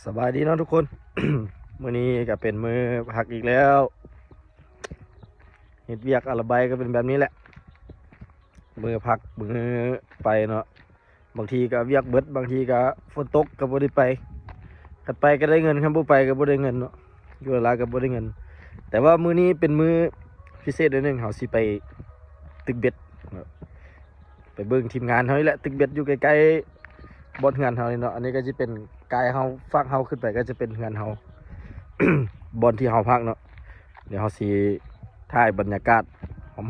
ສະບາຍດີເນາະທຸກຄົນ ມື້ນີ້ກໍເປັນມື້ພັກອີກແລ້ວ ເຮັດວຽກອາລະໄບກໍເປັນແບບນີ້ແຫຼະ ມື້ພັກມື້ໄປເນາະ ບາງທີກໍວຽກເບິດ ບາງທີກໍຝົນຕົກກໍບໍ່ໄດ້ໄປ ຄັນໄປກໍໄດ້ເງິນ ຄັນບໍ່ໄປກໍບໍ່ໄດ້ເງິນເນາະ ຢູ່ລາວກໍບໍ່ໄດ້ເງິນ ແຕ່ວ່າມື້ນີ້ເປັນມື້ພິເສດໜ້ອຍໜຶ່ງ ເຮົາຊິໄປຕຶກເບັດເນາະ ໄປເບິ່ງທີມງານເຮົານີ້ແຫຼະ ຕຶກເບັດຢູ່ໃກ້ໆບ່ອນເຮືອນເຮົານີ້ເນາະ ອັນນີ້ກໍຊິເປັນກາຍເຮົາ ຟາກເຮົາຂຶ້ນໄປກໍຈະເປັນເຮືອນເຮົາ ບ່ອນທີ່ເຮົາພັກເນາະ ດຽວເຮົາຊິຖ່າຍບັນຍາກາດ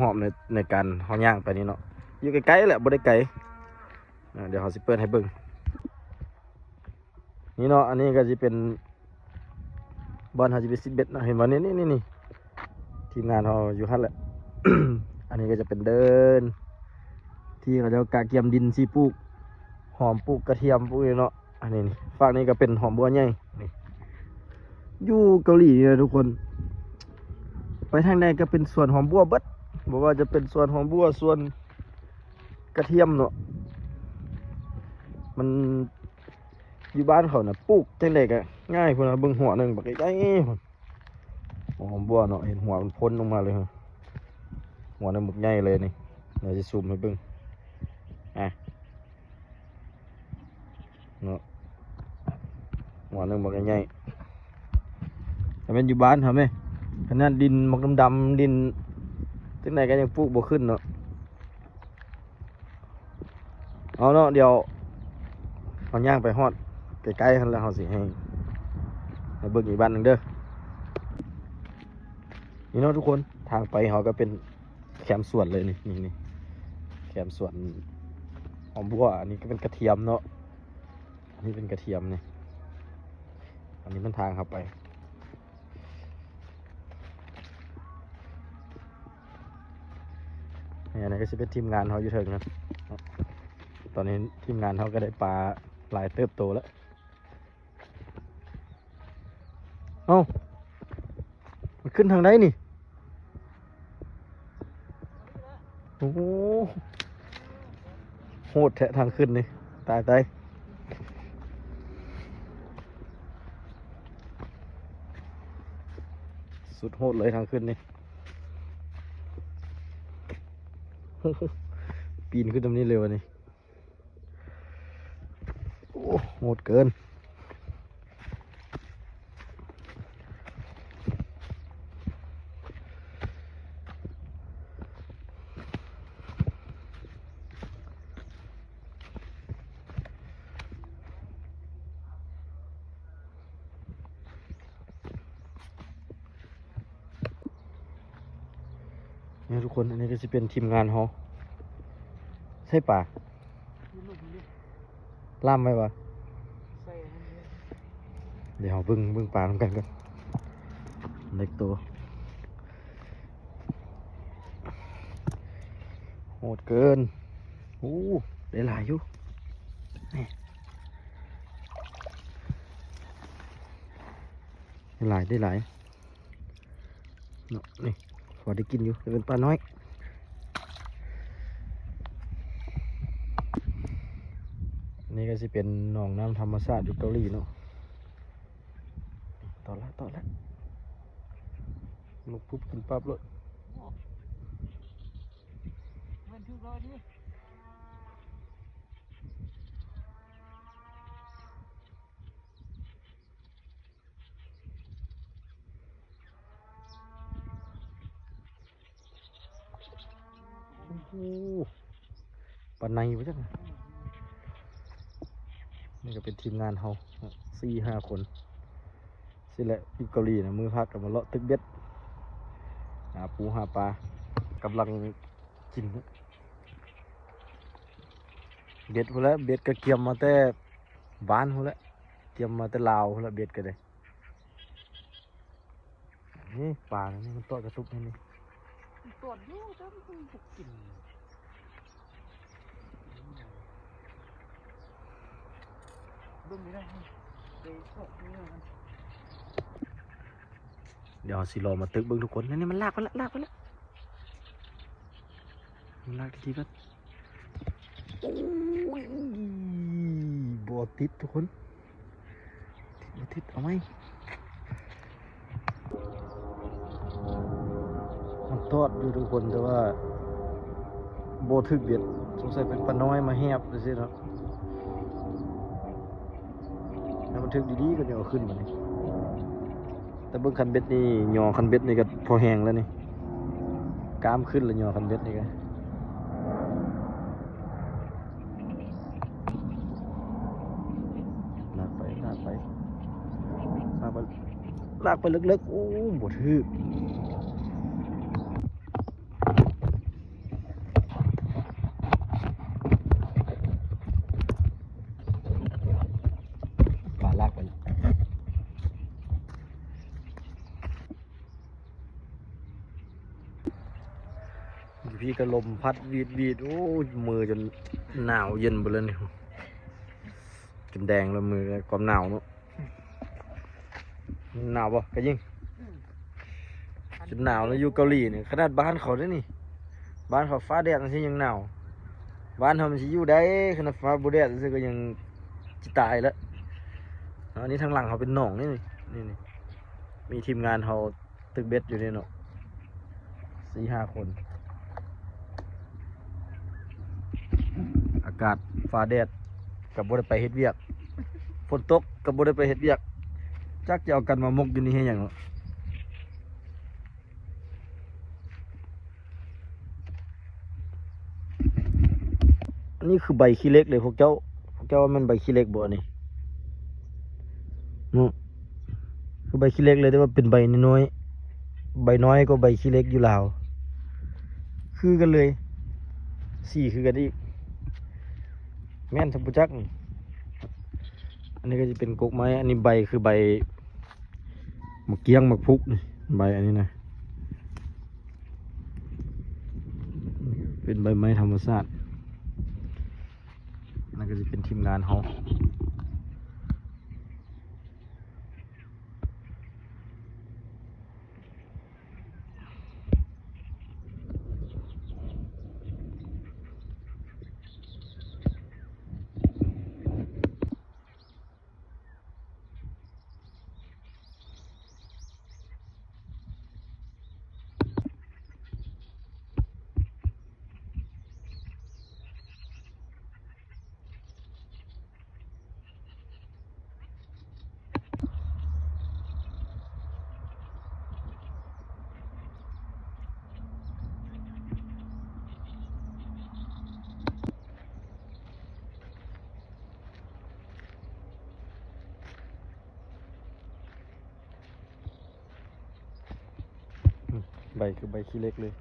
ຮອບໆ ໃນ ໃນການເຮົາຍ່າງໄປນີ້ເນາະ ຢູ່ໃກ້ໆແຫຼະ ບໍ່ໄດ້ໄກ ອາ ດຽວເຮົາຊິເປີດໃຫ້ເບິ່ງ ນີ້ເນາະ ອັນນີ້ກໍຊິເປັນບ່ອນເຮົາຊິໄປຊິດເບັດເນາະ ເຫັນບໍ່ ນີ້ໆ ທີມງານເຮົາຢູ່ຫັ້ນແຫຼະ ອັນນີ້ກໍຈະເປັນເດີ່ນ ທີ່ເຂົາເຈົ້າກະກຽມດິນຊິປູກຫອມ ປູກກະທຽມ ປູກນີ້ເນາະ ອັນນີ້ນີ້ ຟາກນີ້ກໍເປັນຫອມບົ່ວໃຫຍ່ ນີ້ ຢູ່ເກົາຫຼີນີ້ນະທຸກຄົນ ໄປທາງໃດກໍເປັນສວນຫອມບົ່ວເບິດ ບໍ່ວ່າຈະເປັນສວນຫອມບົ່ວ ສວນກະທຽມເນາະ ມັນ ຢູ່ບ້ານເຂົານະ ປູກຈັ່ງໃດກໍງ່າຍພຸ້ນນະ ເບິ່ງຫົວໜຶ່ງບັກໃຫຍ່ພຸ້ນ ຫົວຫອມບົ່ວເນາະ ເຫັນຫົວມັນພົ້ນລົງມາເລີຍ ຫົວໜຶ່ງບັກໃຫຍ່ເລີຍນີ້ ດຽວຊິຊູມໃຫ້ເບິ່ງ ອາ ເນາະ ຫົວໜຶ່ງບັກໃຫຍ່ ຖ້າແມ່ນຢູ່ບ້ານເຮົາແມ້ ຂະໜາດດິນບັກດຳໆ ດິນຈັ່ງໃດກໍຍັງປູກບໍ່ຂຶ້ນເນາະ ເອົາເນາະ ດຽວເຮົາຍ່າງໄປຮອດໃກ້ໆຫັ້ນແລ້ວ ເຮົາຊິໃຫ້ ໃຫ້ເບິ່ງອີກບາດໜຶ່ງເດີ ນີ້ເນາະທຸກຄົນ ທາງໄປເຮົາກໍເປັນແຄມສວນເລີຍນີ້ ນີ້ໆ ແຄມສວນຫອມບົ່ວ ອັນນີ້ກໍເປັນກະທຽມເນາະ ອັນນີ້ເປັນກະທຽມນີ້ ອັນນີ້ມັນທາງເຂົ້າໄປ ນີ້ ອັນນີ້ກໍຊິເປັນທີມງານເຮົາຢູ່ເທິງນະ ຕອນນີ້ທີມງານເຮົາກໍໄດ້ປາຫຼາຍເຕີບໂຕແລ້ວ ເອົ້າ ມັນຂຶ້ນທາງໃດນີ້? ໂອ້ ໂຫດແທ້ທາງຂຶ້ນນີ້ ຕາຍ ຕາຍ ສຸດໂຫດເລີຍທາງຂຶ້ນນີ້ ໂອ້ໂຫ ປີນຂຶ້ນແບບນີ້ເລີຍວະນີ້. ໂອ້ ໂຫດເກີນ. ນີ້ທຸກຄົນ ອັນນີ້ກໍຊິເປັນທີມງານເຮົາ ໃສ່ປາ ລ່າມໄວ້ບໍ່? ດຽວເຮົາເບິ່ງ ເບິ່ງປານຳກັນກ່ອນ ເລັກໂຕ ໂຫດເກີນ. ໂອ້ ໄດ້ຫຼາຍຢູ່ ນີ້ ໄດ້ຫຼາຍ ໄດ້ຫຼາຍ. ເນາະ ນີ້ພໍໄດ້ກິນຢູ່ ແຕ່ເປັນປານ້ອຍ. ນີ້ກໍຊິເປັນໜອງນ້ຳທຳມະຊາດຢູ່ເກົາຫຼີເນາະ. ຕອດລະ ຕອດລະ ລົງປຸບກິນປັບໂລດ. ໂອ້ໂຫ ປາໄນບໍ່ຈັກ. ນີ້ກໍເປັນທີມງານເຮົາ ສີ່ຫ້າຄົນ ຊີ້ແຫຼະ ຢູ່ເກົາຫຼີນະ ມື້ພັກກໍມາເລາະຕຶກເບັດ ຫາປູຫາປາ ກຳລັງກິນເບັດພຸ້ນແຫຼະ. ເບັດກໍກຽມມາແຕ່ບ້ານພຸ້ນແຫຼະ ກຽມມາແຕ່ລາວພຸ້ນແຫຼະ ເບັດກໍໄດ້. ນີ້ປານີ້ມັນຕອດກະຕຸກໃຫ້ນີ້ ມັນຕອດຢູ່ ແຕ່ມັນບໍ່ກິນ. ເບິ່ງໄດ້ ໄປຕອດນີ້ນະ. ດຽວເຮົາຊິລອງມາຕຶກເບິ່ງທຸກຄົນ. ນີ້ ນີ້ມັນລາກໄປແລ້ວ ລາກໄປແລ້ວ ມັນລາກທີ່ໆກ່ອນ. ໂອ້ຍ ບໍ່ຕິດທຸກຄົນ ຕິດ ບໍ່ຖືກ ເອົາໃໝ່. ມັນຕອດຢູ່ທຸກຄົນ ແຕ່ວ່າບໍ່ຖືກເບັດ. ສົງໄສເປັນປານ້ອຍມາແຫບຈັ່ງຊີ້ເນາະ. ຖ້າມັນຖືກດີໆ ກໍຈະເອົາຂຶ້ນບາດນີ້. ແຕ່ເບິ່ງຄັນເບັດນີ້ ຍໍຄັນເບັດນີ້ກໍພໍແຮງແລ້ວນີ້. ກ້າມຂຶ້ນແລ້ວ ຍໍຄັນເບັດນີ້ກໍ. ລາກໄປ ລາກໄປ ລາກໄປ ລາກໄປເລິກໆ. ໂອ້ ບໍ່ຖືກ. ປາລາກໄປ. ຢູ່ພີ້ກໍລົມພັດຫວີດໆ. ໂອ້ຍ ມືຈົນໜາວເຢັນເບິດແລ້ວນີ້ ຈົນແດງແລ້ວມື ຄວາມໜາວເນາະ. ໜາວບໍ່ ກະຍິງ? ອືມ ຈົນໜາວແລ້ວ ຢູ່ເກົາຫຼີນີ້. ຂະໜາດບ້ານເຂົາເດ້ນີ້ ບ້ານເຂົາຟ້າແດດຈັ່ງຊີ້ຍັງໜາວ. ບ້ານເຮົາມັນຊິຢູ່ໄດ້ ຂະໜາດຟ້າບໍ່ແດດຊື່ໆ ກໍຍັງຊິຕາຍແລ້ວ. ອັນນີ້ທາງຫຼັງເຮົາເປັນໜອງນີ້ ນີ້ ນີ້ ມີທີມງານເຮົາ ຕຶກເບັດຢູ່ນີ້ເນາະ ສີ່ຫ້າຄົນ. ອາກາດຟ້າແດດກໍບໍ່ໄດ້ໄປເຮັດວຽກ, ຝົນຕົກກໍບໍ່ໄດ້ໄປເຮັດວຽກ, ຈັກຈະເອົາກັນມາໝົກຢູ່ນີ້ເຮັດຫຍັງເນາະ. ອັນນີ້ຄືໃບຂີ້ເຫຼັກເດ້ພວກເຈົ້າ. ພວກເຈົ້າວ່າແມ່ນໃບຂີ້ເຫຼັກບໍ່ອັນນີ້? ເນາະ ຄືໃບຂີ້ເຫຼັກເລີຍ ແຕ່ວ່າເປັນໃບນ້ອຍໆ, ໃບນ້ອຍກວ່າໃບຂີ້ເຫຼັກຢູ່ລາວ. ຄືກັນເລີຍ, ສີຄືກັນອີກ. ແມ່ນຊຳບໍ່ຈັກ. ອັນນີ້ກໍຈະເປັນກົກໄມ້, ອັນນີ້ໃບຄືໃບໝາກກ້ຽງ ໝາກພຸກນີ້, ໃບອັນນີ້ນະ. ເປັນໃບໄມ້ທຳມະຊາດ. ນັ້ນກໍຈະເປັນທີມງານເຮົາ. ໃບຄືໃບຂີ້ເຫຼັກເລີຍ.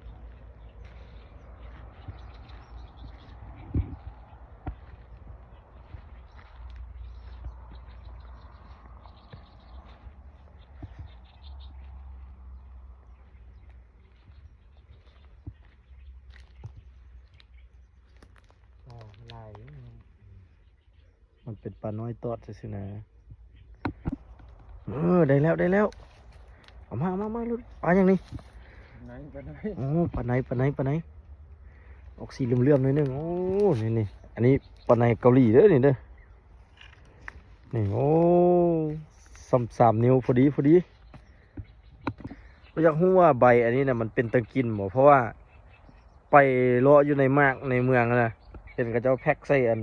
ອໍ ມັນຫຼາຍຢູ່. ມັນເປັນປານ້ອຍຕອດຊື່ໆນະ. ເອີ ໄດ້ແລ້ວ ໄດ້ແລ້ວ. ເອົາມາ ເອົາມາ ມາລຸດ. ປາຫຍັງນີ້? ປາໄນ ປາໄນ. ໂອ້ ປາໄນ ປາໄນ ປາໄນ. ອອກສີເຫຼືອມໆໜ້ອຍໜຶ່ງ. ໂອ້ ນີ້ໆ ອັນນີ້ປາໄນເກົາຫຼີເດີ ນີ້ເດີ. ນີ້ ໂອ້ ສ່ຳສາມນິ້ວ ພໍດີ ພໍດີ. ກໍຢາກຮູ້ວ່າໃບອັນນີ້ນະ ມັນເປັນຕາກິນບໍ່? ເພາະວ່າໄປເລາະຢູ່ໃນມາກໃນເມືອງນະ ເຫັນເຂົາເຈົ້າແພັກໃສ່ອັນ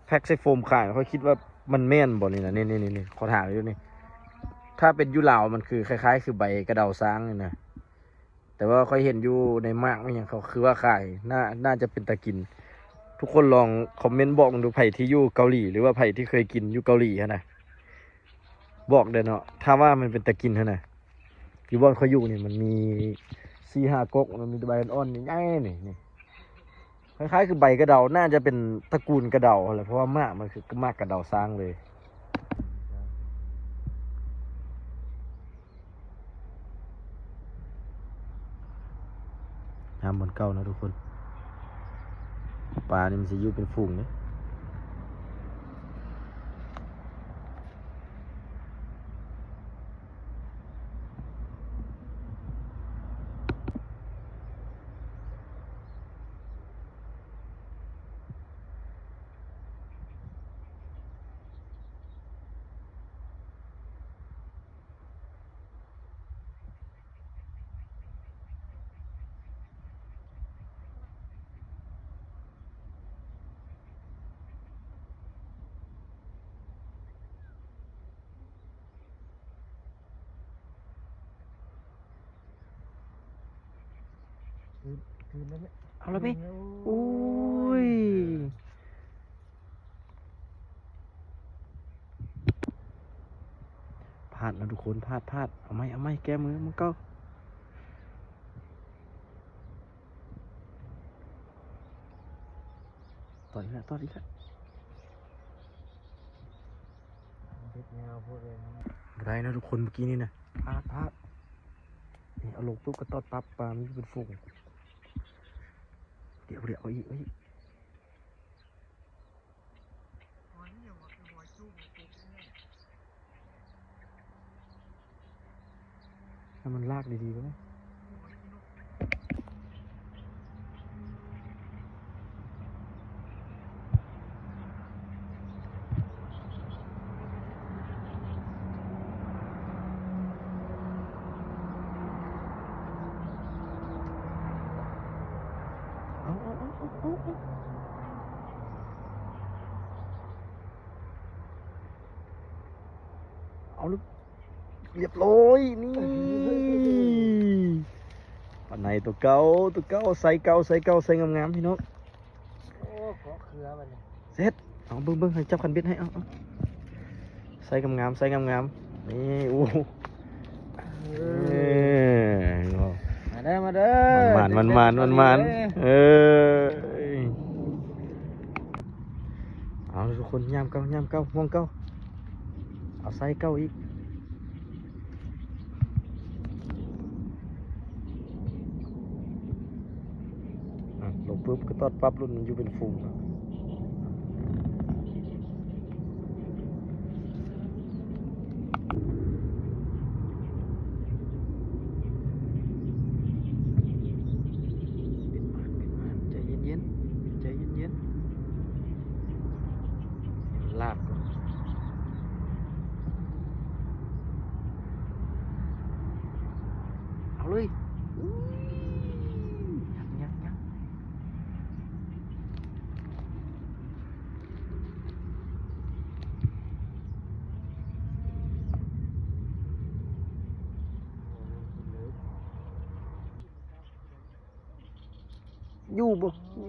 ແພັກໃສ່ໂຟມຂາຍ. ຂ້ອຍຄິດວ່າມັນແມ່ນບໍ່ນີ້ນະ? ນີ້ໆໆ ຂໍຖາມຢູ່ນີ້. ຖ້າເປັນຢູ່ລາວ ມັນຄືຄ້າຍໆຄືໃບກະເດົາຊ້າງນີ້ນະ. ແຕ່ວ່າຂ້ອຍເຫັນຢູ່ໃນມາກອີ່ຫຍັງ ເຂົາຄືວ່າຂາຍ ໜ້າ ໜ້າຈະເປັນຕາກິນ. ທຸກຄົນລອງຄອມເມັນບອກເບິ່ງດູ ໃຜທີ່ຢູ່ເກົາຫຼີ ຫຼືວ່າໃຜທີ່ເຄີຍກິນຢູ່ເກົາຫຼີຫັ້ນນະ ບອກແດ່ເນາະ ຖ້າວ່າມັນເປັນຕາກິນຫັ້ນນະ. ຢູ່ບ່ອນຂ້ອຍຢູ່ນີ້ ມັນມີສີ່ຫ້າກົກ ມັນມີແຕ່ໃບອ່ອນໆ ໃຫຍ່ໆ ນີ້ ນີ້. ຄ້າຍໆຄືໃບກະເດົາ ໜ້າຈະເປັນຕະກູນກະເດົາຫັ້ນແຫຼະ ເພາະວ່າໝາກມັນຄືໝາກກະເດົາຊ້າງເລີຍ. ງາມບ່ອນເກົ່າເນາະທຸກຄົນ. ປານີ້ມັນຊິຢູ່ເປັນຝູງເດ້. ໂ ເອົາລະແມ່. ໂອ້ຍ ພາດແລ້ວທຸກຄົນ ພາດ ພາດ. ເອົາໃໝ່ ເອົາໃໝ່ ແກ້ມື ໝ່ອງເກົ່າ. ຕອດອີກແລ້ວ ຕອດອີກແລ້ວ. ຕິດຍາວໂພດເລີຍ. ບໍ່ໄດ້ນະທຸກຄົນ ເມື່ອກີ້ນີ້ນະ ພາດ ພາດ. ນີ້ເອົາລົງປຸບກະຕອດປັບ ປາມັນຢູ່ເປັນຝູງ. ດຽວ ດຽວ ເອົາອີກ ເອົາອີກ. ໃຫ້ມັນລາກດີໆ ໄປເນາະ. ເອົາ ເອົາ ເອົາ ເອົາ ເອົາ ເອົາ. ເອົາ ລຽບຮ້ອຍ. ນີ້ ປາໄນໂຕເກົ່າ ໂຕເກົ່າ ໄຊເກົ່າ ໄຊເກົ່າ ໄຊງາມໆ ພີ່ນ້ອງ. ໂອ້ ເກາະເຄືອບັດນີ້ ເສັດ. ເອົາ ເບິ່ງໆ ໃຫ້ຈັບຄັນເບັດໃຫ້. ເອົາ ເອົາ ໄຊງາມໆ ໄຊງາມໆ ນີ້. ໂອ້ ເອີ ມາເດີ ມາເດີ ມັນໝານ ມັນໝານ ມັນໝານ. ເອີ ເອົາທຸກຄົນ ຍາມເກົ່າ ຍາມເກົ່າ ຫ່ວງເກົ່າ. ເອົາໄຊເກົ່າອີກ. ອ່ະ ລົງປຶບກະຕອດປັບ ລຸ້ນມັນຢູ່ເປັນຝູງ. ເປັນໝານ ເປັນໝານ ໃຈເຢັນໆ ໃຈເຢັນໆ ໃຫ້ມັນລາກກ່ອນ. ເອົາເລີຍ. ອູ້ຍ ຍັງ ຍັງ ຍັງ. ຢູ່ບໍ່? ໂອ້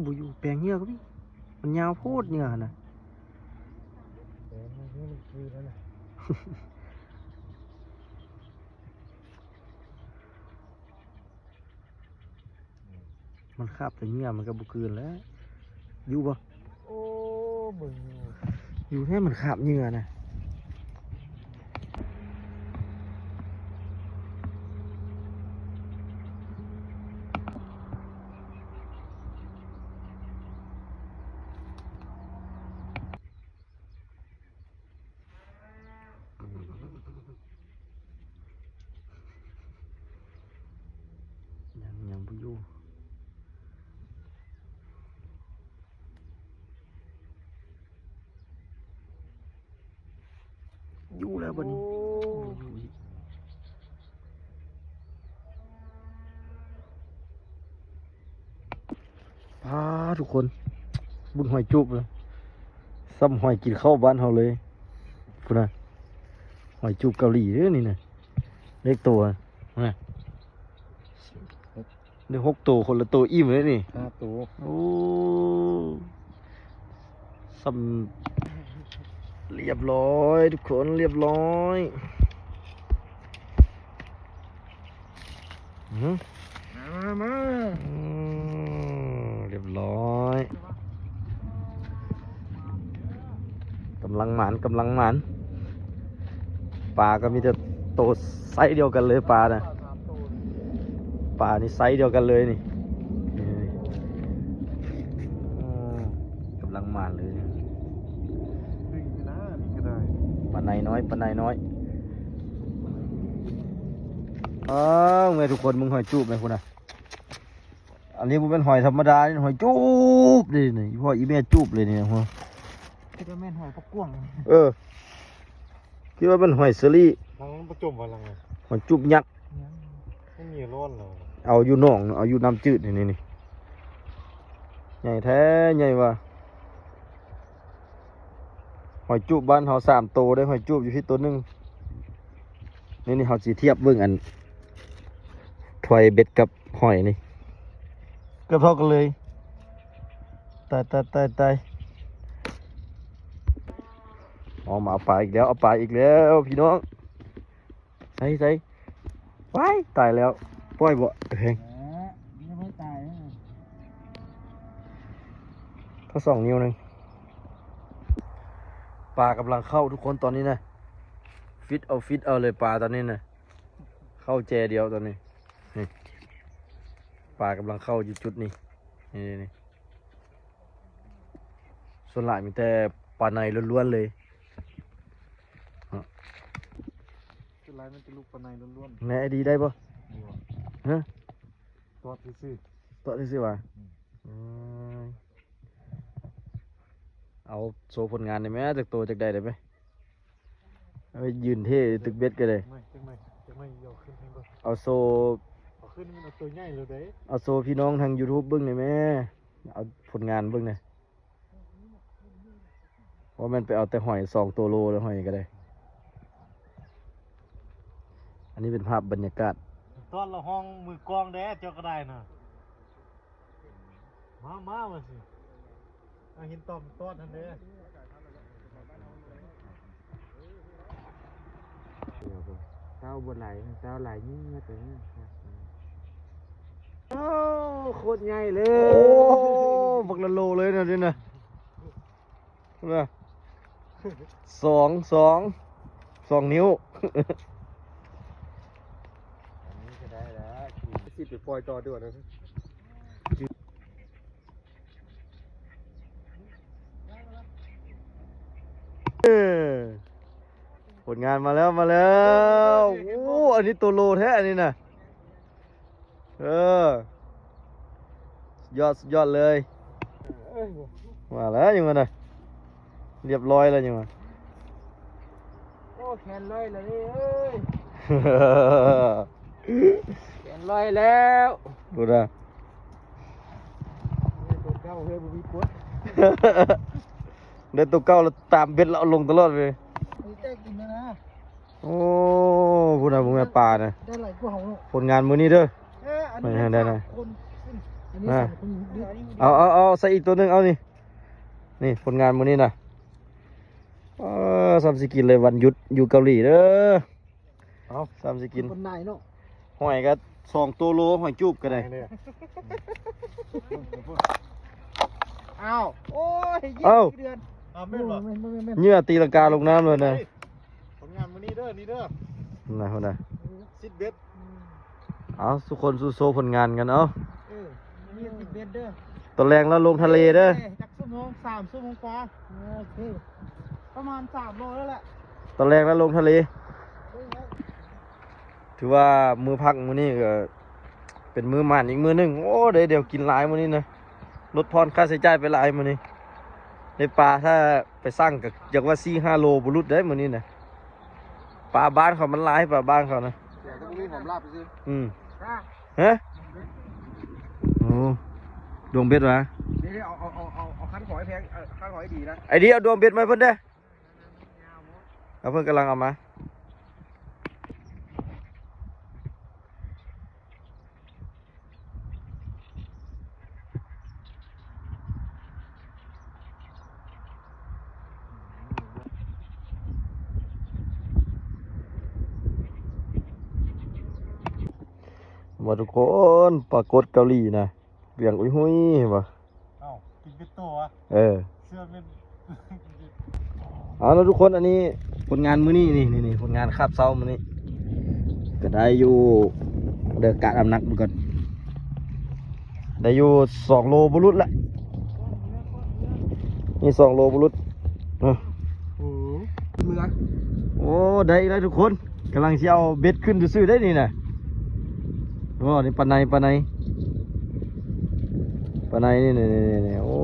ບໍ່ຢູ່. ແປງເຫຍື່ອກໍມີ. ມັນຍາວໂພດເຫຍື່ອຫັ້ນນະ. ແປງເຫຍື່ອມັນຄືນຫັ້ນນະ. ມັນຄາບແຕ່ເຫຍື່ອ ມັນກໍບໍ່ຄືນແລ້ວ. ຢູ່ບໍ່? ໂອ້ ເບິ່ງຢູ່ ຢູ່ແທ້. ມັນຄາບເຫຍື່ອນະ. ຍັງ ຍັງບໍ່ຢູ່. ຢູ່ແລ້ວບັດນີ້. ໂອ້ ຢູ່ອີກ. ປາ ທຸກຄົນ ເບິ່ງຫອຍຈູບ ສ່ຳຫອຍກິນເຂົ້າບ້ານເຮົາເລີຍ. ພຸ້ນນະ ຫອຍຈູບເກົາຫຼີເດ້ນີ້ນະ. ເລກໂຕນະ ໄດ້ຫົກໂຕ ຄົນລະໂຕ ອີ່ມເລີຍນີ້ ຫ້າໂຕ. ໂອ້ ສ່ຳ ລຽບຮ້ອຍທຸກຄົນ ລຽບຮ້ອຍ. ອື ມາ ມາ ມາ. ອື ລຽບຮ້ອຍ. ກຳລັງໝານ ກຳລັງໝານ. ປາກໍມີແຕ່ໂຕໄຊດຽວກັນເລີຍ ປານະ. ປານີ້ໄຊດຽວກັນເລີຍນີ້. ນີ້ ໂອ້ ກຳລັງໝານເລີຍນີ້. ປາໄນນ້ອຍ ປາໄນນ້ອຍ. ອ້າວ ແມ່ທຸກຄົນ ເບິ່ງຫອຍຈູບແມ່ພຸ້ນນະ. ອັນນີ້ບໍ່ແມ່ນຫອຍທຳມະດາ ນີ້ຫອຍຈູບເດ້ນີ້. ອີພໍ່ອີແມ່ຈູບເລີຍນີ້. ຄິດວ່າແມ່ນຫອຍປາກກວາງ. ເອີ ຄິດວ່າແມ່ນຫອຍເຊີຣີ. ມັນປະຈົມວ່າຫຼັງ ຫອຍຈູບຍັກ. ມັນມີຮ້ອນແລ້ວ ເອົາຢູ່ໜອງ ເອົາຢູ່ນ້ຳຈືດນີ້ ນີ້ ນີ້. ໃຫຍ່ແທ້ ໃຫຍ່ວ່າ. ຫອຍຈູບບ້ານເຮົາສາມໂຕເດ້ ຫອຍຈູບຢູ່ພີ້ໂຕໜຶ່ງ. ນີ້ ນີ້ ເຮົາຊິທຽບເບິ່ງອັນ ຖ້ວຍເບັດກັບຫອຍນີ້. ເກືອບເທົ່າກັນເລີຍ. ຕາຍ ຕາຍ ຕາຍ ຕາຍ. ອອກມາເອົາປາອີກແລ້ວ ເອົາປາອີກແລ້ວພີ່ນ້ອງ. ໃສ່ ໃສ່. ວ້າຍ ຕາຍແລ້ວ. ປ່ອຍບໍ່? ເອີ ຍັງບໍ່ຕາຍ. ທັງສອງນິ້ວໜຶ່ງ. ປາກຳລັງເຂົ້າທຸກຄົນຕອນນີ້ນະ. ຟິດເອົາ ຟິດເອົາເລີຍປາຕອນນີ້ນະ. ເຂົ້າແຈດຽວຕອນນີ້. ນີ້ ປາກຳລັງເຂົ້າຢູ່ຈຸດນີ້. ນີ້ ນີ້ ສ່ວນຫຼາຍມີແຕ່ປາໄນລ້ວນໆເລີຍ. ສ່ວນຫຼາຍມັນຈະລູກປາໄນລ້ວນໆ. ແມ່ໄອດີໄດ້ບໍ່? ບໍ່. ຮະ? ຕອດຊື່ໆ. ຕອດຊື່ໆຫວາ? ອືມ. ເອີຍ ເອົາໂຊຜົນງານໄດ້ແມ ຈັກໂຕຈັກໄດ້ໄດ້ໄໝ? ເອົາໄປຢືນເທຕຶກເບັດກໍໄດ້. ຈັກໜ່ອຍ ຈັກໜ່ອຍ ຈັກໜ່ອຍ ເອົາຂຶ້ນໃຫ້ເບິ່ງ. ເອົາໂຊ ເອົາຂຶ້ນ ມັນເອົາໂຕໃຫຍ່ໂລດເດ້. ເອົາໂຊພີ່ນ້ອງທາງຢູທູບເບິ່ງໄດ້ແມ. ເອົາຜົນງານເບິ່ງແດ່. ບໍ່ແມ່ນໄປເອົາແຕ່ຫອຍສອງໂຕໂລ ແລ້ວຫອຍກໍໄດ້. ອັນນີ້ເປັນພາບບັນຍາກາດ. ຕອນລະຫ້ອງມືກ້ອງແດ່ ເຈົ້າກໍໄດ້ນະ. ມາ ມາ ວ່າຊິ ເອົາຫີນຕ່ອມຕອດຫັ້ນເດ້. ເຕົາບໍ່ຫຼາຍ ເຕົາຫຼາຍຍິງມາຕົວນີ້. ໂອ້ ໂຄດໃຫຍ່ເລີຍ. ໂອ້ ບັກລະໂລເລີຍນະ ນີ້ນະ. ນະ ສອງ ສອງ ສອງນິ້ວ. ອັນນີ້ກໍໄດ້ແລ້ວ ຊິໄປປ່ອຍຕໍ່ດ່ວນ. ເອີ ຜົນງານມາແລ້ວ ມາແລ້ວ. ໂອ້ ອັນນີ້ໂຕໂລແທ້ອັນນີ້ນະ. ເອີ ສຸດຍອດ ສຸດຍອດເລີຍ. ວ່າແລ້ວຍັງວ່ານະ ລຽບຮ້ອຍແລ້ວຍັງວ່າ. ໂອ້ ແຂນລອຍແລ້ວເອີຍ ແຂນລອຍແລ້ວ. ດູນະ ໄດ້ໂຕເກົ່າເຮີຍ ບໍ່ມີກົດ ໄດ້ໂຕເກົ່າແລ້ວຕາມເບັດແລ້ວເອົາລົງຕະຫຼອດເລີຍ. ນີ້ແຕ່ກິນແລ້ວນະ. ໂອ້ ພຸ້ນນະ ເບິ່ງແມ່ປານະ ໄດ້ຫຼາຍກວ່າເຮົາເນາະ. ຜົນງານມື້ນີ້ເດີ. ເອີ ອັນນີ້ໄດ້ນະ ຄົນ ອັນນີ້ ເອີ ສາມຄົນ. ເອົາ ເອົາ ເອົາໃສ່ອີກໂຕໜຶ່ງ ເອົານີ້ ນີ້ຜົນງານມື້ນີ້ນະ. ເອີ ສ່ຳຊິກິນເລີຍ ວັນຢຸດຢູ່ເກົາຫຼີເດີ. ເອົາ ສ່ຳຊິກິນ ຄົນນາຍເນາະ. ຫອຍກໍສອງໂຕໂລ ຫອຍຈູບກໍໄດ້. ອ້າວ ໂອ້ຍ ເອົ້າ ເດືອນ ອ້າວ ແມ່ນບໍ່? ເຫຍື່ອຕີລັງກາລົງນ້ຳເລີຍນະ. ຜົນງານມື້ນີ້ເດີ ນີ້ເດີ ນະ ພຸ້ນນະ ຊິດເບັດ. ເອົາ ທຸກຄົນສູ້ໂຊຜົນງານກັນເອົາ. ເອີ ນີ້ຊິດເບັດເດີ. ຕອນແລງແລ້ວລົງທະເລເດີ. ຈັກຊົ່ວໂມງ? ສາມຊົ່ວໂມງກວ່າ. ໂອເຄ ປະມານສາມໂລແລ້ວແຫຼະ. ຕອນແລງແລ້ວລົງທະເລ. ຖືວ່າມື້ພັກມື້ນີ້ກໍເປັນມື້ໝານອີກມື້ໜຶ່ງ. ໂອ້ ໄດ້ແນວກິນຫຼາຍມື້ນີ້ນະ ລົດຜ່ອນຄ່າໃຊ້ຈ່າຍໄປຫຼາຍມື້ນີ້. ໄດ້ປາ ຖ້າໄປຊັ່ງກໍຢາກວ່າສີ່ຫ້າໂລບໍ່ຫຼຸດໄດ໋ມື້ນີ້ນະ. ປາບ້ານເຂົາມັນຫຼາຍ ປາບ້ານເຂົານະ. ແຕ່ບໍ່ມີຫອມລາບຊື່. ອືມ ຮະ? ໂອ້ ດວງເບັດຫວາ? ນີ້ ເອົາ ເອົາ ເອົາ ເອົາ ເອົາຄັນຫອຍແພງ ເອົາຄັນຫອຍດີນະ. ໄອ້ດີ ເອົາດວງເບັດມາໃຫ້ເພິ່ນເດີ້. ເອົາ ເພິ່ນກຳລັງເອົາມາ. ວ່າທຸກຄົນ ປາກົດເກົາຫຼີນະ ວຽງອຸຍຫຸຍ ເຫັນບໍ່? ເອົ້າ ກິນເປັດໂຕຫວາ? ເອີ ເຊື່ອແມ່ນ. ເອົາລະທຸກຄົນ ອັນນີ້ຜົນງານມື້ນີ້ ນີ້ ນີ້ ນີ້ ຜົນງານຄາບເຊົ້າມື້ນີ້ ກໍໄດ້ຢູ່ ເດີກະນ້ຳໜັກເບິ່ງກ່ອນ ໄດ້ຢູ່ສອງໂລບໍ່ຫຼຸດລະ ນີ້ສອງໂລບໍ່ຫຼຸດ. ເອີ ເມືອ ໂອ້ ໄດ້ອີກແລ້ວທຸກຄົນ. ກຳລັງຊິເອົາເບັດຂຶ້ນຊື່ໆໄດ໋ນີ້ນະ. ໂອ້ ນີ້ປາໄນ ປາໄນ ປາໄນນີ້ ນີ້ ນີ້ ນີ້. ໂອ້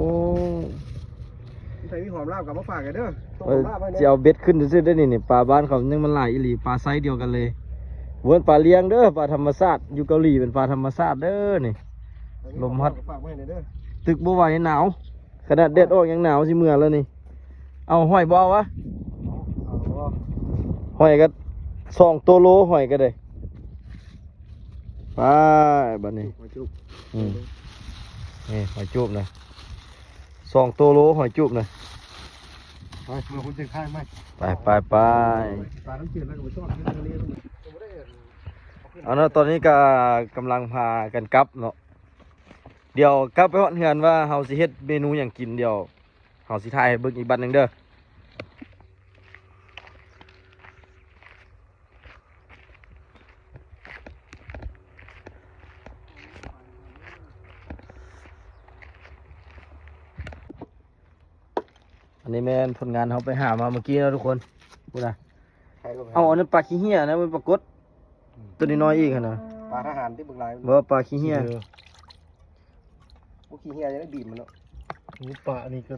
ໃຜມີຫອມລາບກໍມາຝາກກັນເດີ. ເອີ ຊິເອົາເບັດຂຶ້ນຊື່ໆໄດ໋ນີ້ ນີ້ປາບ້ານເຂົາຍັງມັນຫຼາຍອີ່ຫຼີ ປາໄຊດຽວກັນເລີຍ. ບໍ່ແມ່ນປາລ້ຽງເດີ ປາທຳມະຊາດ. ຢູ່ເກົາຫຼີເປັນປາທຳມະຊາດເດີນີ້. ລົມພັດ ຝາກໄວ້ໃຫ້ແດ່ເດີ. ຕຶກບໍ່ໄຫວ ໜາວ. ຂະໜາດແດດອອກຍັງໜາວ ຊິເມື່ອແລ້ວນີ້. ເອົາຫອຍບໍ່ເອົາວະ? ເອົາ ຫອຍກໍສອງໂຕໂລ ຫອຍກໍໄດ້. ໄປບາດນີ້ ຫອຍຈຸກ ອືມ. ນີ້ຫອຍຈູບນະ ສອງໂຕໂລຫອຍຈູບນະ. ໄປ ເມືອພຸ້ນຈຶ່ງຂາຍໃໝ່. ໄປ ໄປ ໄປ. ປານ້ຳຈືດແລ້ວກໍໄປຊອກຢູ່ທະເລ. ເອົາເນາະ ຕອນນີ້ກໍກຳລັງພາກັນກັບເນາະ. ດຽວກັບໄປຮອດເຮືອນວ່າເຮົາຊິເຮັດເມນູຫຍັງກິນ ດຽວເຮົາຊິຖ່າຍໃຫ້ເບິ່ງອີກບັດໜຶ່ງເດີ. ອັນນີ້ແມ່ນຜົນງານເຮົາໄປຫາມາເມື່ອກີ້ເນາະທຸກຄົນ. ພຸ້ນນະ ເອົາອັນນັ້ນປາຂີ້ເຫຍນະ ເປັນປາກົດ. ອືມ ຕົວນ້ອຍໆອີກຫັ້ນນະ. ປາທະຫານຕິ ບັກຫຼາຍ. ບໍ່ ປາຂີ້ເຫຍ. ໂອ້ ຂີ້ເຫຍຍັງໄດ້ບີບມັນເນາະ. ໂອ້ ປາອັນນີ້ກໍ